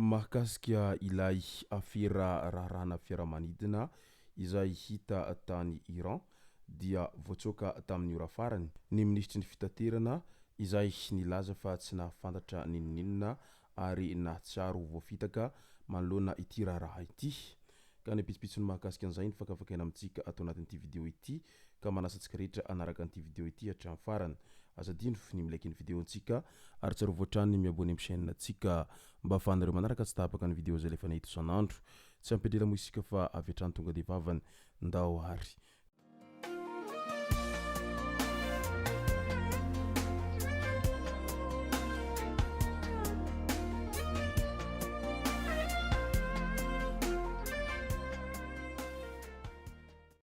Mahakasika ilay afera raharahana fiaramanidina izay hita tany Iran dia voatsoaka tamin'ny ora farany ny minisitry ny fitaterana izay nilaza fa tsy nahafantatra n'inon'inona ary nahatsiaro ho voafitaka manoloana ity raharaha ity. Ka ny pitsopitsony mahakasika an'izay no fakafakaina amintsika ato anatin'ity video ity ka manasa antsika rehetra hanaraka an'ity video ity hatramin'ny farany. Aza adino ny mi-like ny video antsika ary tsarovy hatrany ny mi-abonner amin'ny chaîne antsika mba ahafahanareo manaraka tsy tapaka ny video izay alefanay eto isan'andro. Tsy ampy-drela moa isika fa avy hatrany tonga dia vavany. Ndao ary.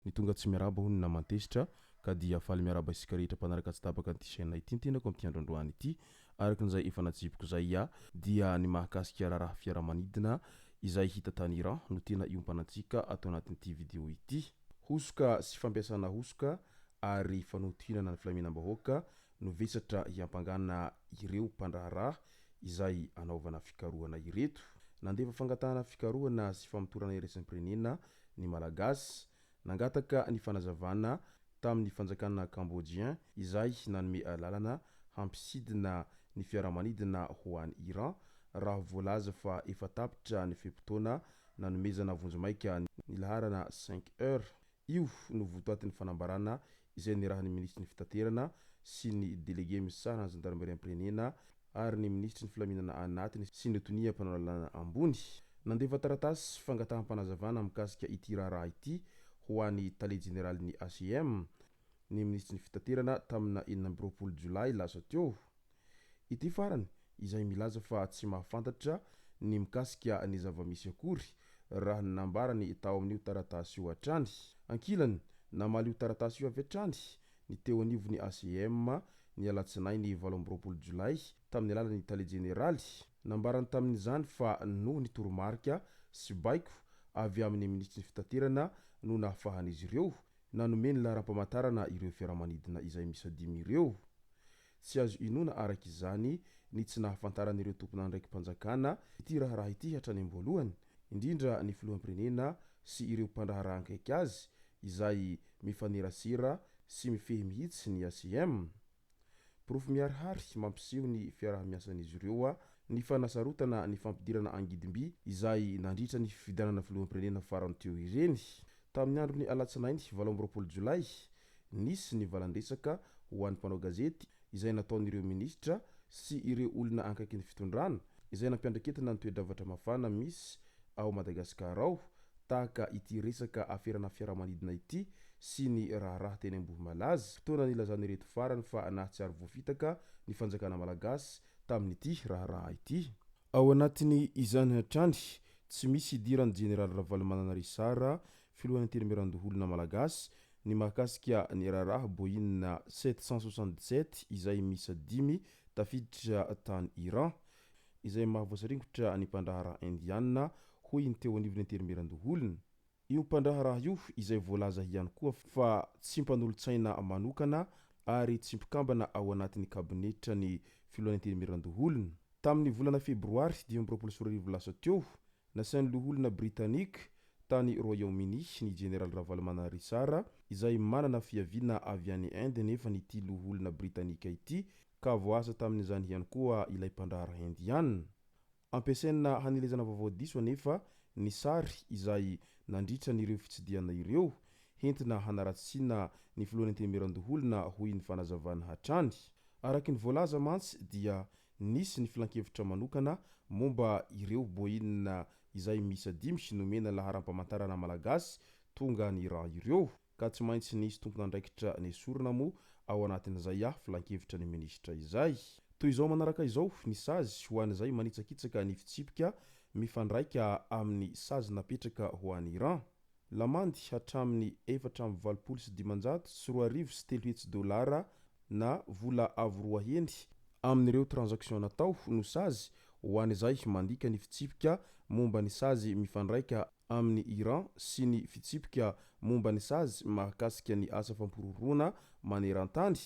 Ny tonga tsy miarahaba hono ny naman-tezitra ka dia faly miarahaba isika rehetra mpanaraka tsy tapaka an'ity chaîne ity ny tenako amin'ity andro androany ity. Araka izay efa natsipiko izay aho dia ny mahakasika raharaha fiaramanidina izay hita tany Iran no tena iompanantsika ato anatin'ity video ity. Hosoka sy fampiasana hosoka ary fanohintohinana ny filaminam-bahoaka no vesatra hiampangana ireo mpandraharaha izay anaovana fikarohana ireto. Nandefa fangatahana fikarohana sy famotorana iraisam-pirenena ny Malagasy. Nangataka ny fanazavana tamin'ny fanjakana Cambodgien izay nanome alalana hampisidina ny fiaramanidina ho any Iran raha voalaza fa efa tapitra ny fe-potoana nanomezana vonjimaika ny laharana cinq heures. Io no votoatin'ny fanambarana izay nirahan'ny minisitry ny fitaterana sy ny delege misahana ny zandarimariam-pirenena ary ny minisitry ny filaminana anatiny sy ny tonia mpanao lalàna ambony. Nandefa taratasy fangataham-panazavana mikasika ity raharaha ity ho an'ny tale jeneralin'ny HCM ny minisitry ny fitaterana tamina 26 jolay lasa teo. Ity farany izay milaza fa tsy mahafantatra ny mikasika ny zava-misy akory raha ny nambarany tao amin'io taratasy io hatrany. Ankilany, namaly io taratasy io avy hatrany ny teo anivon'ny ACM ny alatsinainy 28 jolay tamin'ny alalan'ny tale jeneraly. Nambarany tamin'izany fa noho ny toromarika sy baiko avy amin'ny minisitry ny fitaterana no nahafahan'izy ireo nanome ny laharam-pamantarana ireo fiaramanidina izay miisa dimy ireo. Tsy azo inoana araka izany ny tsy nahafantaran'ireo tompon'andraiki-panjakana ity raharaha ity hatrany am-boalohany, indrindra ny filoham-pirenena sy ireo mpandraharaha akaiky azy izay mifanerasera sy mifehy mihitsy ny ACM. Porofo miharihary mampiseho ny fiaraha-miasan'izy ireo ny fanasarotana ny fampidirana angidimby izay nandritra ny fifidianana filoham-pirenena farany teo ireny. Tamin'ny andron'ny alatsinainy 28 jolay, nisy ny valan-dresaka ho an'ny mpanao gazety izay nataon'ireo minisitra sy ireo olona ankaikin'ny fitondrana izay nampiandraiketina ny toe-javatra mafana misy ao Madagasikara ao tahaka ity resaka aferana fiaramanidina ity sy ny raharaha teny Ambohimalaza, fotoana nilazan'ireto farany fa nahatsiaro voafitaka ny fanjakana malagasy tamin'ity raharaha ity. Ao anatin'ny izany hatrany, tsy misy idiran'ny Jeneraly Ravalomanana Richard, filohan'ny Antenimierandoholona malagasy, ny mahakasika ny raharaha Boeing 777 izay miisa dimy tafiditra tany Iran. Izay mahavoasaringotra ny mpandraharaha indiana, hoy ny teo anivon'ny Antenimierandoholona. Io mpandraharaha io izay voalaza ihany koa fa tsy mpanolotsaina manokana ary tsy mpikambana ao anatin'ny kabinetran'ny filohan'ny Antenimierandoholona. Tamin'ny volana febroary 2025 lasa teo, nasain'ny loholona Britanika tany Royaume-Uni ny Jeneraly Ravalomanana Richard izay manana fiaviana avy any Inde nefa ity loholona Britanika ity ka voaasa tamin'izany ihany koa ilay mpandraharaha indiana. Ampiasaina hanelezana vaovao diso anefa ny sary izay nandritra an'ireo fitsidihana ireo, hentina hanaratsiana ny filohan'ny Antenimierandoholona, hoy ny fanazavana hatrany. Araka ny voalaza mantsy dia nisy ny filankevitra manokana momba ireo Boeing izay miisa dimy nomena laharam-pamantarana malagasy tonga any Iran ireo. ka tsy maintsy nisy tompon'andraikitra nesorina moa ao anatin'izay ah filankevitra ny minisitra izay. Toy izao manaraka izao ny sazy ho an'izay manitsakitsaka ny fitsipika mifandraika amin'ny sazy napetraka ho an'i Iran. Lamandy hatramin'ny 384 300 dolara na vola avo roa heny amin'ireo transaction natao no sazy ho an'izay mandika ny fitsipika momba ny sazy mifandraika amin'i Iran sy ny fitsipika momba ny sazy mahakasika ny asa fampihorohoroana manerantany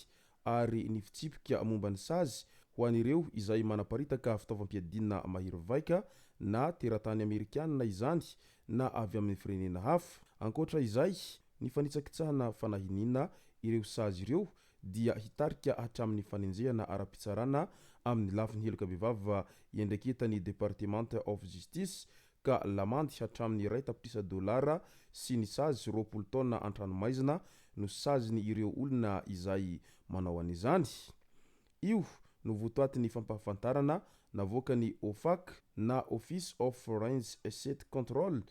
ary ny fitsipika momba ny sazy ho an'ireo izay manaparitaka fitaovam-piadiana mahery vaika na teratany amerikanina izany na avy amin'ny firenena hafa. Ankoatra izay, ny fanitsakitsahana fanahiniana ireo sazy ireo dia hitarika hatramin'ny fanenjehana ara-pitsarana amin'ny lafiny heloka bevava iandraiketan'ny Departement of Justice ka lamandy hatramin'ny 1 tapitrisa dolara sy ny sazy 20 taona an-tranomaizina no saziny ireo olona izay manao an'izany. Io no votoatin'ny fampahafantarana navoakan'ny OFAC na Office of Foreign Asset Control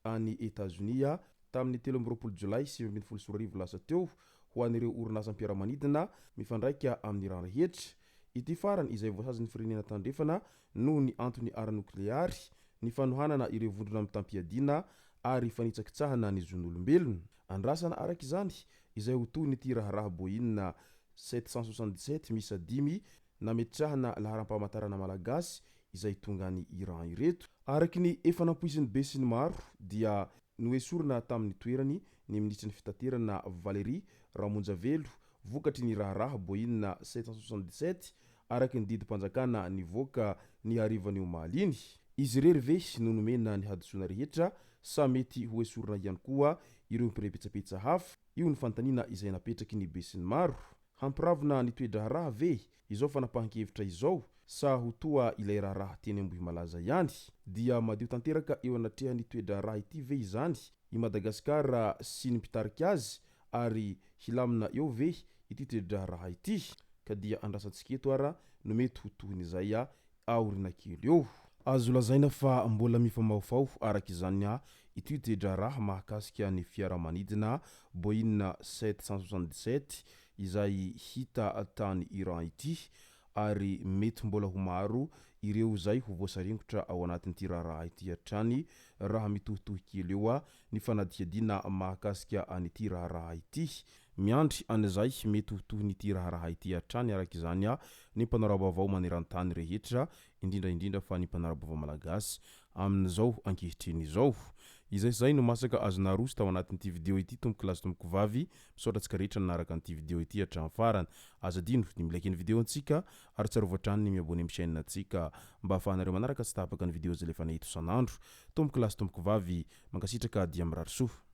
any Etazonia tamin'ny 23 jolay 2019 lasa teo ho an'ireo orinasam-piaramanidina mifandraika amin'ny Iran rehetra. Ity farany izay voasazin'ny firenena tandrefana noho ny antony ara-nokleary, ny fanohanana ireo vondrona mitam-piadiana ary fanitsakitsahana ny zon'olombelona. Andrasana araka izany izay ho tohin'ity raharaha Boeing 777 miisa dimy nametrahana laharam-pamantarana malagasy izay tonga any Iran ireto. Araky ny efa nampoizin'ny besinimaro dia noesorina tamin'ny toerany ny minisitry ny fitaterana Valérie Ramonjavelo vokatry ny raharaha Boeing 777 araky ny didim-panjakana nivoaka ny harivan'ny omaly iny. Izy irery ve no nomena ny hadisoana rehetra sa mety ho esorina ihany koa ireo mpirepetsapetsa hafa? Io ny fanontaniana izay napetraky ny besinimaro. Hampiravona ny toe-draharaha ve izao fanapahan-kevitra izao sa ho toa ilay raharaha teny Ambohimalaza ihany? Dia madio tanteraka eo anatrehan'ny toe-draharaha ity ve izany i Madagasikara sy ny mpitarika azy ary hilamina eo ve ity toe-draharaha ity? Ka dia andrasantsika eto ara no mety ho tohin'izay aoriana kely eo. Azo lazaina fa mbola mifamahofaho araka izany ity toe-draharaha mahakasika ny fiaramanidina Boeing 777 izay hita tany Iran ity ary mety mbola ho maro ireo izay ho voasaringotra ao anatin'ity raharaha ity hatrany raha mitohitohy kely eo ny fanadihadiana mahakasika an'ity raharaha ity. Miandry an'izay mety ho tohin'ity raharaha ity hatrany araka izany ny mpanara-baovao maneran-tany rehetra, indrindra indrindra fa ny mpanara-baovao malagasy amin'izao ankehitriny izao. Izay izay no masaka azo naroso tao anatin'ity video ity tompoko lahy sy tompoko vavy. Misaotra antsika rehetra nanaraka an'ity video ity hatramin'ny farany. Aza adino ny mi-like ny video antsika ary tsarovy hatrany ny mi-abonner amin'ny chaîne antsika mba ahafahanareo manaraka tsy tapaka ny video izay alefanay eto isan'andro. Tompoko lahy sy tompoko vavy, mankasitraka dia mirary soa.